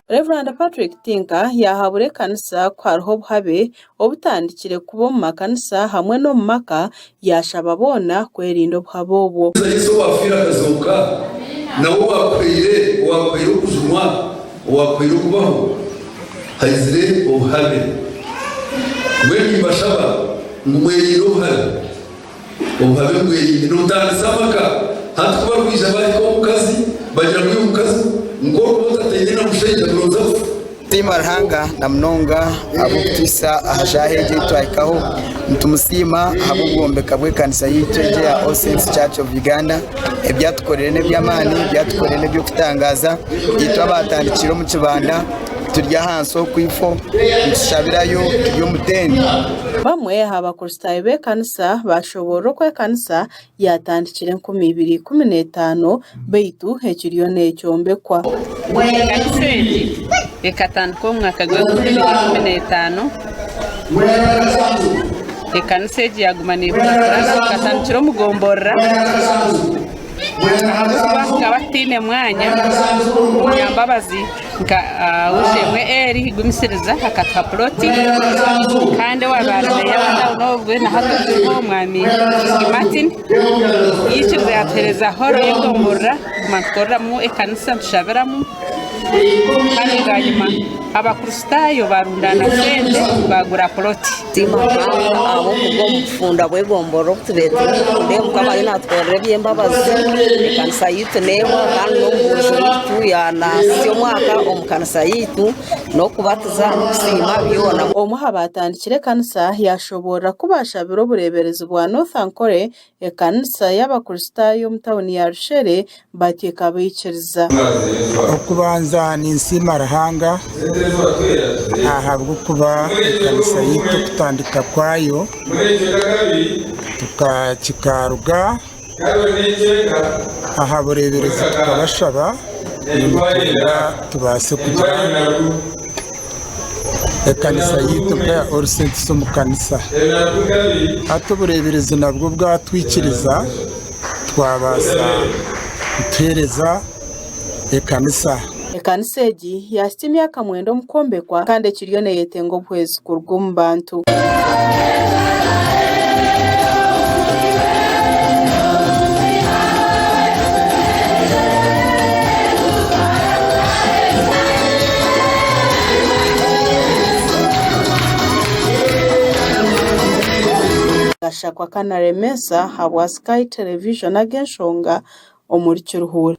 Rev. Patrick Tinka yaahabura ekanisa ku hariho obuhabe obutandikire kuba omu makanisa hamwe n'omu maka, yaashaba boona kwerinda obuhabe obwo. Yesu owaafiire akazooka, nawe owaakuhaire, owaakuhaire okujunwa, owaakuhaire okubaho, haizire obuhabe. Mbwenu nimbashaba ngu mwerinde obuhabe. Obuhabe bwerinde nibutandisa amaka. Hati ku barikwija bahika omukazi bagira ngu iwe mukazi nk'orikuba otataine na mushaija kuronza kufa. Nitusiima Ruhanga na munonga ahabw'okutuhitsya aha shaaha egi ei twahikaho. Nitumusiima ahabw'obwombeka bw'ekanisa yaitu egi eya All Saints Church of Uganda. Ebi atukoreire n'eby'amaani, ebi atukoreire n'eby'okutangaaza. Itwe abaatandikire omu kibanda turi ahansi okwo ifo nitushabirayo turi omu tenti. Bamwe aha Bakristaayo b'ekanisa baashoboorora oku ekanisa yaatandikire 2015 beitu ekiriyo neekyombekwa. Ekanisa egi ekatandika omu mwaka gw'enkumi ibiri ikumi n'etaano. Ekanisa egi yaaguma neekurakurana, tukatandikira omu gomborora ahabw'okuba tukaba tutaine mwanya. Omunyambabazi nka ow'eishe-emwe Eli Gumisiriza akatuha puloti kandi owaabaire ari meeya wa tawuni obwe na hati okiriho omwami Kingi Martin yaikiriza yaatuheereza hooro y'egomborora kuguma nitukoreramu ekanisa nitushabiramu kandi bwanyima Abakristaayo baarundaana sente baagura puloti. Nitusiima Ruhanga ahabw'okuruga omu bufunda bw'egomborora obu tubaire turimu nindeeba Mukama ariyo naatukorera eby'embabazi, ekanisa yaitu neehwa kandi n'omubuurizi waitu yaanahitsya omwaka omu kanisa yaitu n'okubatiza n'okusiima byona. Omwe aha baatandikire ekanisa yaashoboorora ku baashabire obureeberezi bwa North Ankole Ekanisa y'Abakristaayo omu tauni ya Rushere batyo ekabaikiriza. Okubanza ninsiima Ruhanga ahabw'okuba ekanisa yaitu okutandika kwayo kikaruga aha bureeberezi tukabashaba ngu nitwenda tubaase kugira Ekanisa yaitu nk'eya All Saints omu kanisa. Hati obureeberezi nabwo bwatwikiriza twabaasa kutuheereza ekanisa. Ekanisa egi yaahitsya emyaka mwenda omu kwombekwa kandi ekiriyo neeyetenga obuhwezi kuruga omu bantu. Gashakwa Kanaremesa habwa Sky Television ag'enshonga omuri Kiruhura.